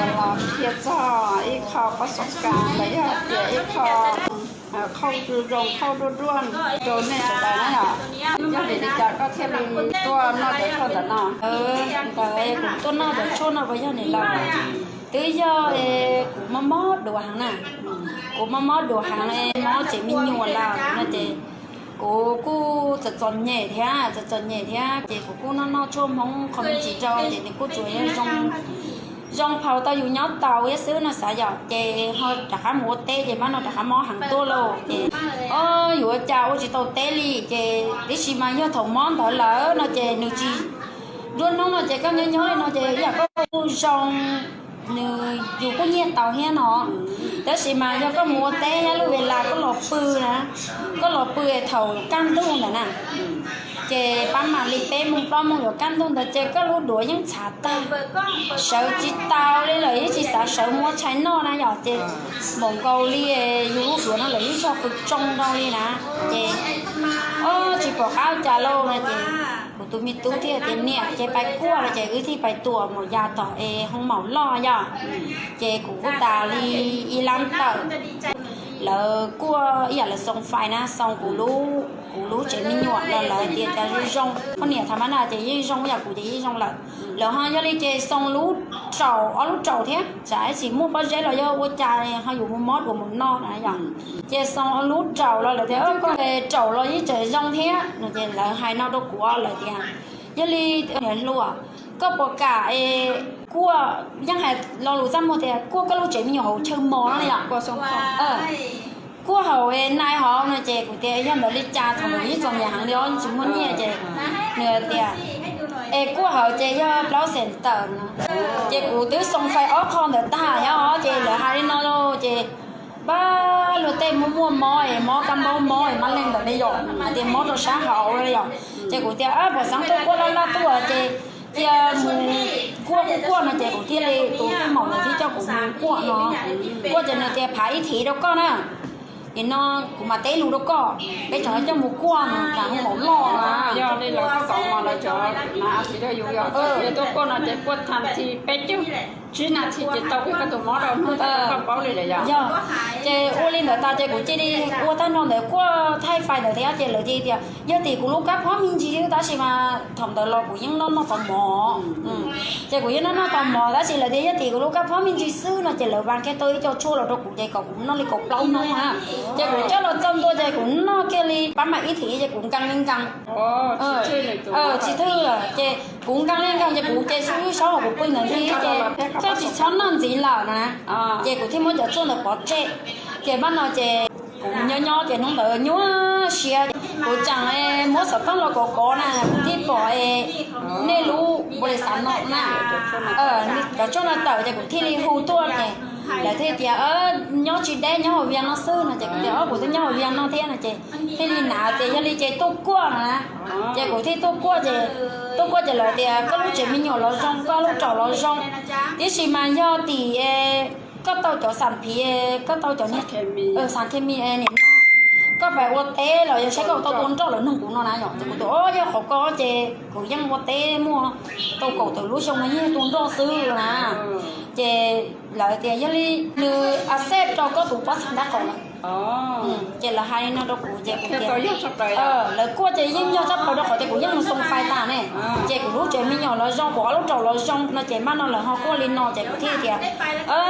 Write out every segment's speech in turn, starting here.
Los qhia txog ib qho pab xoom kas los yog tias ib qho qhauj zoo qhauj ruaj ruaj rau nej sawv daws na yom. Yog vim li cas koj thiaj li tuaj noj cov tshuaj ntawm no? Ntawm kuv tuaj noj cov tshuaj no puas yog nim los? Twb yog kuv mob mob duav heev na. Kuv mob mob duav heev, mob tsev me nyuam lawm no ces kuv kuj txom txom nyem thiab, txom txom nyem thiab ces kuv kuj noj noj tshuaj Hmoob qhov me ntsis rau ces nws kuj tsuas yog zoo, zoo phau tau yus nyob tau thiab xwb no xav yom. Ces ho rov qab mus ua teb ces pab no rov qab mob heev tuaj lauj ces, o, yuav ua cas ua tsis tau teb li ces tib si mas yog thaum mob ntawd lawm no ces nws tsis, nruab hnub no ces koj nyob nyob li no ces ib yam koj kuj zoo, nws, yus kuj nyiaj tau thiab no. Tab sis mas yog koj mus ua teb thiab lub ves las koj los pw na, koj los pw thaum kaj ntug ntawd na, ces pab mam li peb moos plaub moos yuav kaj ntug ntawd ces koj lub duav yeej txhav tag, sawv tsis tau li lawm, yeej tsis xav sawv muab tshais noj na yom. Ces npaum nkaus li yus lub duav no lawm yeej tso qws tsoo rau li na. Ces, o, tsis pom qab ua cas lauj no ces kuv tus me tub thiaj tias niam ces pais kuaj no ces wb thiaj pais tuam maum yas tom es hoo maum loj yom. Ces kuv kuj tas li ib lab tawm, lawv kuaj ib yam lawv xoo fais na, xoo kuv lub, kuv lub tsev me nyuam los lawv tias cas zoo zoo, poj niam thaum mab na ces yeej zoo, yam kuv ces yeej zoo lawm. Lawv ho yog li ces xoo lub raum, ob lub raum thiab, tsam ib txhis muaj pob zeb los yog ua cas ho yuav mus mob duav mus no na yom. Ces xoo ob lub raum los lawv tias koj raum los yeej tseem zoo thiab no ces lawv hais no rau kuv lawm tias, yog li niam hluas, koj puas kam es kuaj, yeej hais lo lus txaj muag tias kuaj koj lub tsev me nyuam hauv chaw mos no yom. Kuaj hauv es nai hauv no ces kuv tias yog ntawd li cas, thaum ntawd yeej txom nyem heev li os, tsis muaj nyiaj ces nws tias es kuaj hauv ces yog plaub xees tawm no. Ces kuv twb xoo fais ob qho ntawd tag thiab os, ces lawv hais li no lauj ces pab luag tej muaj muaj mob es mob kab npaub mob es mob leeg ntawd ne yom, hais tias mob rau sab hauv no yom. Ces kuv tias pom xeeb tuaj kuaj laj laj tuaj ces cia mus kuaj kuaj kuaj no ces kuv thiaj li, tus tij maum ntawd thiaj coj kuv mus kuaj no. Kuaj ces nws tias phav ib thiv rau koj na. Nim no kuv mam teb lus rau koj, peb tseem coj mus kuaj no cas hoo maum loj na. Yog li lawv kuaj kom mas lawv cov na a txiv rau yus yog tuaj kuaj no ces kuaj tha txi peb caug tsib nas this ces tau koj tus mob rau hnub koj paub li lawm yom. Yog, ces ua li ntawd tas ces kuv cia li ua tag nrho ntawd kuaj thaij fais ntawd thiab ces lawv cia li tias yog tim kuv lub kab phob me ntsis xwb tab sis mas thaum ntawd los kuv yeej noj noj tau mov. Ces kuv yeej noj noj tau mov tab sis lawv tias yog tim kuv lub kab phob me ntsis xwb no ces lawv vas kiag tau ib co tshuaj los rau kuv ces kom kuv noj li kaum plaub hnub na. Ces kuv coj los txog ntua ces kuv noj kiag li pab mam ib thiv ces kuv nkees li nkees, tsis thwj lawm ces kuv nkees li nkees ces kuv ces sub saub hauv kuv pw ntawd ntxiv ces koj tsis txhob noj ntxiv lawm na. Ces kuv thiaj muab cov tshuaj ntawd pov tseg. Ces pab no ces kuv nyob nyob ces hnub ntawd nyuaj siab, kuv tseem muab xov tooj los kov kov na, kuv thiaj pom nej lub npaum li xav no na. Cov tshuaj no tawm ces kuv thiaj li hu tuaj ces lawv thiaj tias nyob tsis deb, nyob hauv Vias no xwb no ces kuv tias o kuv twb nyob hauv Vias no thiab no ces thiaj li hnav tias yog li ces tuaj kuaj no na. Ces kuv thiaj tuaj kuaj ces, tuaj kuaj ces lawv tias koj lub tsev me nyuam los zoo, koj lub raum los zoo, tiam sis mas yog tim koj tau cov xam phiv, koj tau cov niag xam khes mis nim no, koj pais ua teb los yog saib koj tau tua nroj lawv nug kuv no na yom. Ces kuv tias o yog qhov ko ces kuv yeej ua teb muaj tau kaum tawm lub xyoo no yeej tua nroj xwb na. Ces lawv tias yog li nws accept rau koj tus pob txha nraub qaum lawm. Ces lawv hais li no rau kuv ces kuv tias lawv kuaj ces yeej yog tshaj plaws rau qhov tias kuv yeej mus xoo fais tas ne. Ces kuv lub tsev me nyuam los zoo, kuv ob lub raum los zoo no ces pab no lawv ho kuaj li no ces kuv thiaj tias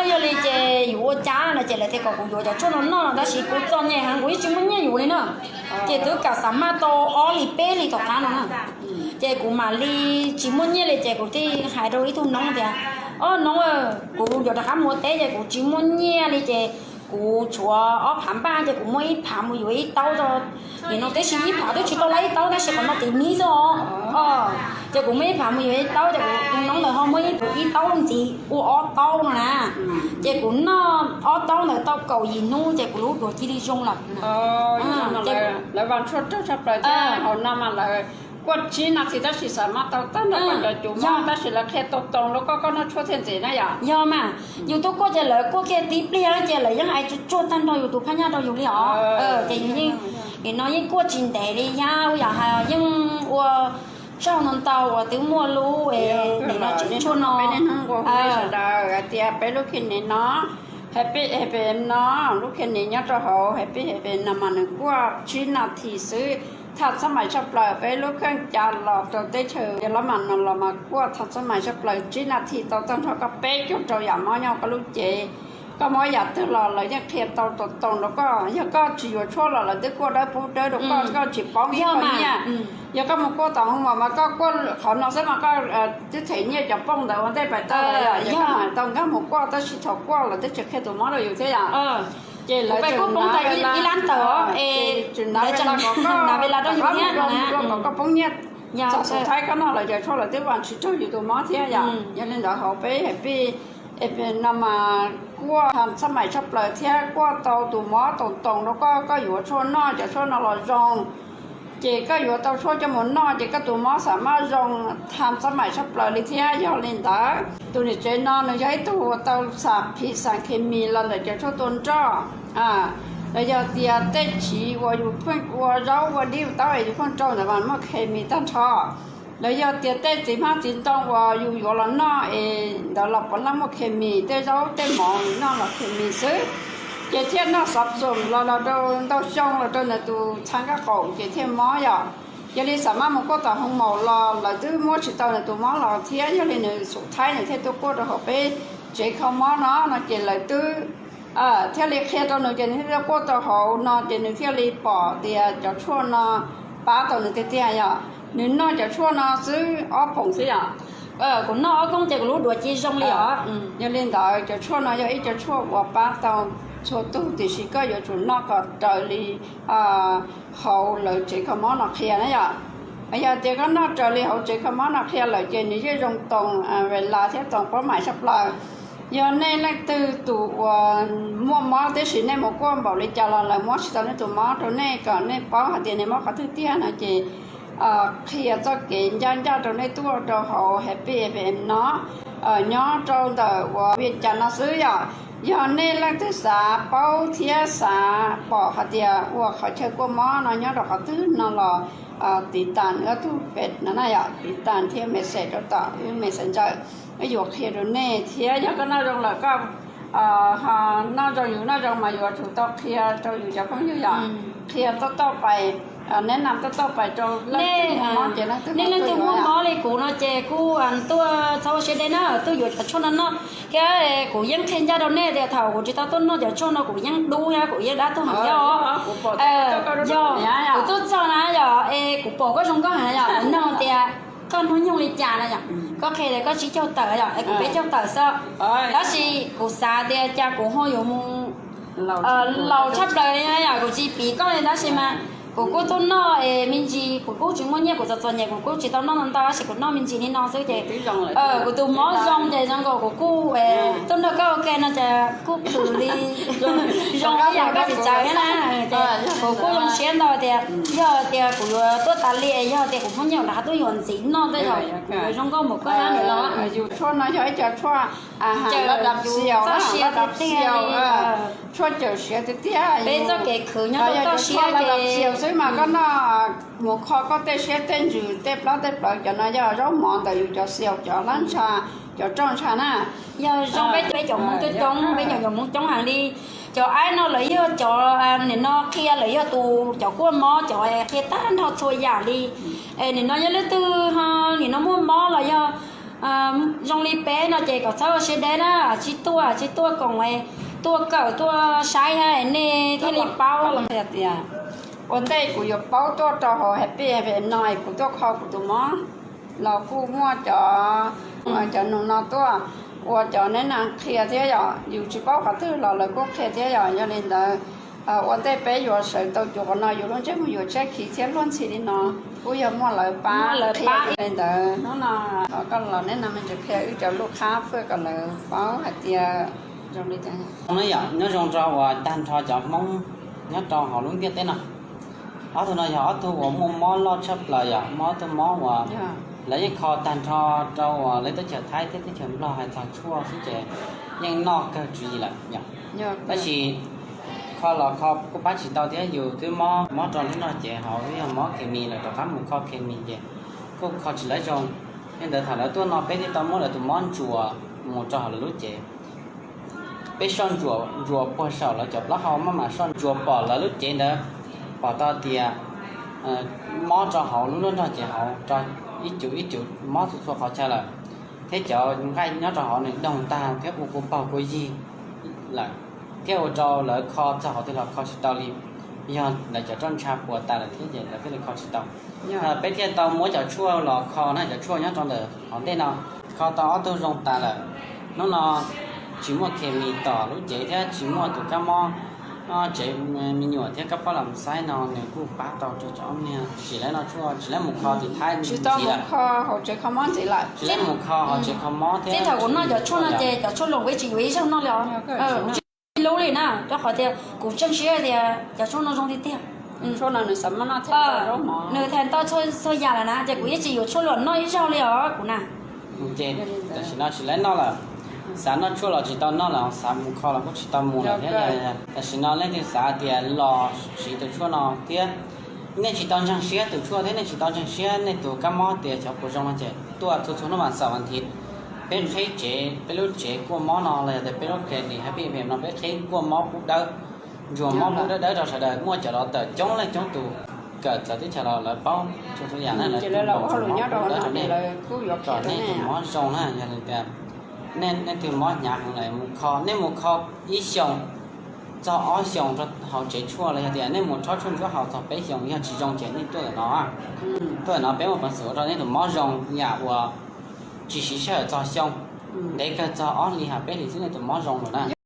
yog li ces yuav ua cas no ces lawv tias kom kuv yuav cov tshuaj no noj no tab sis kuv txom nyem heev kuv yeej tsis muaj nyiaj yuav li na. Ces twb kam xav maj tau ob hlis peb hlis tom qab no na. Ces kuv mam li tsis muaj nyiaj li ces kuv thiaj hais rau ib tug noob tias o noob, kuv yuav rov qab mus ua teb ces kuv tsis muaj nyiaj li ces kuv tshuav ob phav npaj ces kuv muab ib phav mus yuav ib taub tso. Nim no tib si ib phav twb tsis tau laib ib taub tab sis qhov no tiv mib xwb os. Ces kuv muab ib phav mus yuav ib taub ces kuv tus noob ntawd ho muab ib taub ntxiv ua ob taub no na. Ces kuv noj ob taub ntawd tau kaum yim hnub ces kuv lub duav cia li zoo lawm. Lawv vas tshuaj raug tshaj plaws thiab hauv no mas lawv kuaj tsib nas this tab sis xav maj tau tag nrho koj cov cus mog tab sis lawv qhia tau tau rau koj, koj noj tshuaj thiaj ntxiv na yom. Yog mas, yus tuaj kuaj ces lawv kuaj kiag tib pliag ces lawv yeej hais tsuag tsuag tag nrho yus tus phaj nyaj rau yus li os. Ces yus yeej, nim no yeej kuaj tsis ntev li thiab ua yam hais yeej ua Zaj no ntau uas twb muaj lub, nim no tseem tshuaj no. Peb niaj hnub nqua hu sawv daws hais tias peb lub kheej niv no, happy happy no, lub kheej niv nyob rau hauv happy happy no mas nws kuaj tsib nas this xwb, tham txaj mais tshaj plaws. Peb lub kheej cav los rau teb chaws Yas Lab Mas no los mas kuaj tham txaj mais tshaj plaws, tsib nas this tau tag nrho koj peb caug rau yam mob nyob koj lub cev. Koj mob yam twg los lawv yeej qhia tau tau rau koj. Yog koj tsis yuav tshuaj los lawv twb kuaj dawb pub dawb rau koj, koj tsis paub ib qho nyiaj. Yog koj mus kuaj tom hoo mos mas koj kuaj qhov no xwb mas koj twb them nyiaj cov pooj ntawd ua ntej pais tau lawm, yog koj mam tau nkag mus kuaj, tab sis thaum kuaj lawv twb tsis qhia tus mob rau yus thiab yom. Ces lawv kuj poob ntawd ib lab ntawm os, es tsis nav ve las rau yus thiab, kom koj poob nyiaj. Txog xus thaib koj noj lawv cov tshuaj lawv twb vas tsis raug yus tus mob thiab yom. Yog li ntawd hauv peb happy no mas kuaj tham txaj mais tshaj plaws thiab kuaj tau tus mob tau toos rau koj, koj yuav tshuaj noj cov tshuaj no los zoo. Ces koj yuav tau tshuaj coj mus noj ces koj tus mob xam maj zoo tham txaj mais tshaj plaws li thiab. Yog li ntawd tus niam tsev no nws yog ib tug uas tau xam phim xam khes mis los ntawm cov tshuaj tua nroj, los yog tias tej chiv uas yus pheej ua zaub ua dib ua taub es yus pheej rau ntawd mas muaj khes mis tag nrho. Los yog tias tej txiv hmab txiv ntoo uas yus yuav los noj es ntawd los puav leej muaj khes mis, tej zaub tej mov noj los khes mis xwb. Ces thiaj noj xov xoom los los rau ntau xyoo los rau ntawm tus txha nkaj qaum ces thiaj mob yom. Yog li xam maj mus kuaj tom hoo maum los lawv twb muab tsis tau nws tus mob los thiab, yog li nws xus thaib nws thiaj tuaj kuaj rau hauv peb tsev kho mob no no ces lawv twb thiaj li qhia rau nws ces nws thiaj tuaj kuaj rau hauv no ces nws thiaj li pom tias cov tshuaj no pab tau nws tiag tiag yom. Nws noj cov tshuaj no xwb ob poom xwb yom. Kuv noj ob koob ces kuv lub duav ci zoo li os. Yog li ntawd cov tshuaj no yog ib cov tshuaj uas pab tau txhua tug tiam sis koj yuav tsum noj kom raws li hauv lawv tsev kho mob no qhia na yom. Yog tias koj noj raws li hauv tsev kho mob no qhia lawm ces nws yeej zoo toos ve las thiab toos paub mais tshaj plaws. Yog nej leej twg tus uas muaj mob tiam sis nej mus kuaj npaum li cas los lawv muab tsis tau nej tus mob rau nej kom nej paub hais tias nej mob qhov twg tiag no ces qhia txoj kev ncaj ncaj rau nej tuaj rau hauv Happy F M no, nyob rau ntawm uas Vias Cas no xwb yom. Yog nej leej twg xav paub thiab xav pom hais tias ua qhov chaw kuaj mob no nyob rau qhov twg no los tiv tas wb tus page no na yom, tiv tas thiab message rau tom wb Messenger, wb yuav qhia rau nej thiab. Yog koj noj zoo lawm koj ho noj zoo yus noj zoo mas yuav tsum tau qhia rau yus cov phooj ywg yom, qhia toj toj pais, neb nam toj toj pais rau leej twg muaj mob ces leej twg, nej leej twg muaj mob li kuv no ces kuj tuaj txhob ua siab deb na, tuaj yuav cov tshuaj no noj thiab. Kuv yeej qhia ncaj rau nej tias thaum kuv tsis tau tuaj noj cov tshuaj no kuv yeej dub thiab kuv yeej dab tuag heev thiab os. Yog kuv tuaj txog na yom es kuv pom koj zoo nkauj heev yom, kuv nug tias koj hnub nyoog li cas na yom, koj qhia tias koj tsib caug tawm yom es kuv peb caug tawm xwb. Tab sis kuv xav tias cas kuv ho yuav mus laus tshaj plaws li na yom, kuv tsis piv koj li tab sis mas kuv kuj tuaj noj es me ntsis, kuv kuj tsis muaj nyiaj, kuv txom txom nyem kuv kuj tsis tau noj ntau ntau tab sis kuv noj me ntsis li no xwb ces kuv tus mob zoo ces zoo nkaus kuv kuj tuaj nrog koj ua ke no ces kuj khwv li zoo ib yam koj tsis tsaws thiab na. Ces kuv kuj zoo siab ntau tias yog tias kuv yuav tuaj tas li, yog tias kuv muaj nyiaj kuv rov qab tuaj yuav ntxiv noj tej zaum kuv yuav zoo nkauj npaum koj thiab niam laus. Yus tshuaj no yog ib co tshuaj a ha lab dab xiaus, lab dab xiaus, tshuaj cawm siav tiag tiag. Peb txoj kev khwv nyob rau toj siab lab dab xiaus xwb mas koj noj mus kho koj tej siab tej ntsws tej plab tej plawv, cov no yog zaub mov ntawm yus cov xiaus, cov hlab ntsha, cov roj ntsha na. Yog zoo peb, peb cov Hmoob coob coob, peb cov Hmoob coob heev li. Cov aib no lawv yog cov nim no qhia lawv yog tus cov kuaj mob cov qhia tag nrho txhua yam li. Es nim no yog leej twg ho nim no muaj mob los yog zoo li peb no ces kom txhob ua siab deb na, tsib tuaj tsib tuaj koom, tuaj kawm tuaj saib thiab nej thiaj li paub. Tias ua ntej kuv yuav paub tuaj rau hauv Happy F M no es kuv tuaj kho kuv tus mob los kuj muaj cov, cov nus no tuaj ua cov neb na qhia thiab yom, yus tsis paub qhov twg los lawv kuj qhia thiab yom. Yog li ntawd ua ntej peb yuav sawv tau cuag qhov no yus lub ntsej muag yuav tshiab khiv thiab luag ntxhi li no kuj yog muaj lawv pab qhia. Li ntawd hnub no koj los neb no me ntsis qhia wb cov lub qhab pwj kom lawv paub hais tias zoo li cas. Nyob zoo rau uas tag nrho cov Hmoob nyob rau hauv lub ntiaj teb no. Ob tug no yog ob tug uas muaj mob loj tshaj plaws yom, muaj ob tug mob uas lawv yeej kho tag nrho rau uas lawv teb chaws Thaib thiab teb chaws Nplog hais txog tshuaj xwb ces yeej noj kawg tswv yim lawm yom. Tab sis kho los kho kuj pab tsis tau thiab, yus twb mob mob rau lub no ces hauv twb yog mob khes mis lawm rov qab mus kho khes mis ces kuj kho tsis lawv zoo. Yog ntawd thaum lawv tuaj no peb thiaj tau muab lawv tus mob ntsuas mus rau hauv lawv lub cev. Peb soj ntsuas ntsuas puag saum lawv cov plaub hau, maj mam soj ntsuas pom lawv lub cev ntawd, pom tau tias mob rau hauv lub nruab nrog cev hauv, rau ib cum ib cum mob txhua txhua qhov chaw lawm, thiab cov nqaij nyob rau hauv nws doog tag thiab ua kua paug kua yig lawm, thiab ua rau lawv kho txog qhov twg los kho tsis tau li. Yog lawv cov roj ntsha puas tas lawm thiab ces lawv thiaj li kho tsis tau. Peb thiaj tau muab cov tshuaj los kho na, cov tshuaj nyob rau ntawm hauv ntej no kho tau ob tug zoo tas lawm. Hnub no tsis muaj khes mis tom lub cev thiab tsis muaj tus kab mob tsev me nyuam thiab kab pob lam xaib no nws kuj pab tau rau cov ob niag. Tsis lawv noj tshuaj, tsis lawv mus kho tim Thaib, tsis tau mus kho hauv tsev kho mob ntxiv lawm, tsis lawv mus kho hauv tsev kho mob thiab. Txij thaum kuv noj cov tshuaj no ces cov tshuaj los kuv yeej tsis yuav ib zaug noj li os. Tsis lub li na, rau qhov tias kuv ntseeg siab tias cov tshuaj no zoo tiag tiag. Nws tham tau txhua yam lawm na, ces kuv yeej tsis yuav tshuaj luam noj ib zaug li os kuv na. Tam sim no tsis lawv noj lawm, xav noj tshuaj los tsis tau noj lawm, xav mus kho los kuj tsis tau mus lawm thiab. Tam sim no leej twg xav tias los siv tus tshuaj no thiab nej tsis tau ntseeg siab tus tshuaj thiab nej tsis tau ntseeg siab nej tus kab mob tias xyov puas zoo no ces tuaj txhua txhua hnub vas xaum vas thiv, peb qhib tsev, peb lub tsev kuaj mob no los yog tias peb lub clinic Happy Valley no peb qhib kuaj mob pub dawb, ntsuas mob pub dawb dawb rau sawv daws. Muaj cov los tawm coob leej coob tus kawm txawv teb chaws los lawv paub txhua txhua yam na, lawv ntsuas mob pub dawb rau nej, kom nej tus mob zoo na. Yog tias nej, nej tus mob hnyav heev lawm mus kho, nej mus kho ib xyoos txog ob xyoos rau hauv tsev tshuaj los yog tias nej mus rhaub tshuaj ntsuab haus txog peb xyoos yog tsis zoo ces nej tuaj ntawm no. Tuaj ntawm no peb muaj peev xwm ua rau nej tus mob zoo yam uas tsis siv sij hawm txog xyoo, ntev kawg txog ob hlis ha peb hlis xwb nej tus mob zoo lawm na.